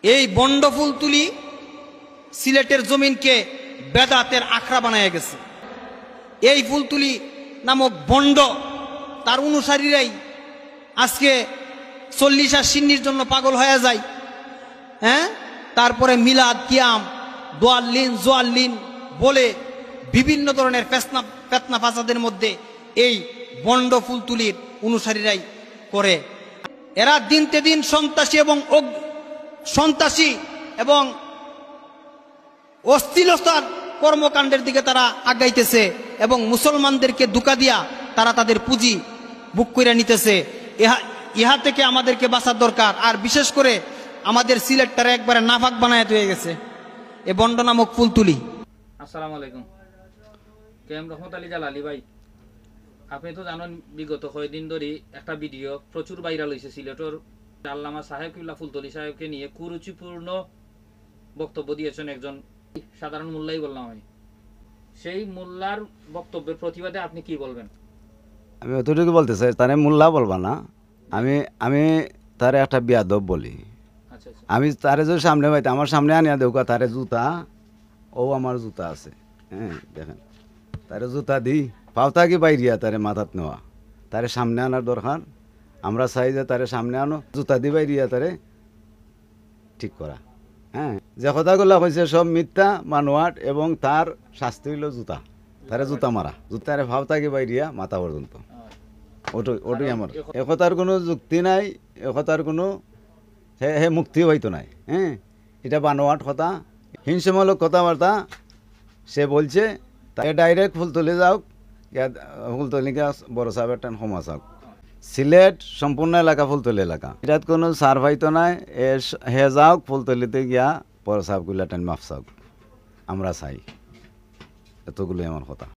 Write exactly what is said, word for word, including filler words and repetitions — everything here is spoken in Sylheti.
এই ভণ্ড ফুলতলি সিলেটের জমিনকে বেদাতের আখড়া বানাইয়া গেছে। এই ফুলতলি নামক ভণ্ড, তার অনুসারীরাই আজকে চল্লিশ আর শিন্নির জন্য পাগল হয়ে যায়। হ্যাঁ, তারপরে মিলাদ, কিয়াম, দোয়াল্লিন, জোয়াল্লিন বলে বিভিন্ন ধরনের ফেতনা, ফেতনা ফাসাদের মধ্যে এই ভণ্ড ফুলতলির অনুসারীরাই করে। এরা দিনতে দিন সন্ত্রাসী এবং অগ-, সন্ত্রাসী এবং অশ্লীলতার কর্মকাণ্ডের দিকে তারা আগাইতেছে এবং মুসলমানদেরকে ধোঁকা দিয়া তারা তাদের পুঁজি বুক করে নিতেছে। ইহা, ইহা থেকে আমাদেরকে বাঁচার দরকার। আর বিশেষ করে আমাদের সিলেটটারে একবারে নাপাক বানায় হয়ে গেছে এ ভণ্ড নামক ফুলতলি। আসসালামু আলাইকুম। কে এম রহমত আলী জালালি ভাই, আপনি তো জানেন, বিগত কয়েকদিন ধরে একটা ভিডিও প্রচুর ভাইরাল হয়েছে সিলেটর আল্লামা সাহেব কিবলা ফুলতলি সাহেবকে নিয়ে কুরুচিপূর্ণ বক্তব্য দিয়েছেন একজন সাধারণ মোল্লাই বললাম আমি। সেই মোল্লার বক্তব্যের প্রতিবাদে আপনি কি বলবেন? আমি অতটুকু বলতে চাই, তারে মোল্লা বলবা না, আমি, আমি তারে একটা বিয়াদব বলি। আচ্ছা, আচ্ছা। আমি তারে যদি সামনে পাইতে, আমার সামনে আনিয়া দেউক্কা তারে জুতা, ও আমার জুতা আছে, হ্যাঁ, দেখেন, তারে জুতা দি, পাও থাকি বাইরিয়া তারে মাথাত নেওয়া, তারে সামনে আনার দরকার। আমরা চাই যে তারে সামনে আনো, জুতা দি বাইরিয়া তারে ঠিক করা। হ্যাঁ, যে কথাগুলা কইছে সব মিথ্যা, বানোয়াট, এবং তার শাস্তি হইল জুতা। তারে জুতা মারা, জুতারে পাও থাকি বাইরিয়া মাথা পর্যন্ত। ওটাই, ওটাই আমার। এ কথার কোনো যুক্তি নাই, এ কথার কোনো, হে, হে মুক্তি হইতো নাই। হ্যাঁ, এটা বানোয়াট কথা, হিংসামূলক কথাবার্তা। সে বলছে, তাই ডাইরেক্ট ফুলতলি যাউক, গিয়া ফুলতলি গিয়া বড় সাহেবের টান ক্ষমা চাউক। সিলেট সম্পূর্ণ এলাকা ফুলতলি এলাকা, এটাত কোনো ছাড় পাইতো নাই। এ স-, হে যাউক ফুলতলিতে গিয়া বড় সাহেব গুলা টান মাফ চাউক, আমরা চাই। এতগুলোই আমার কথা।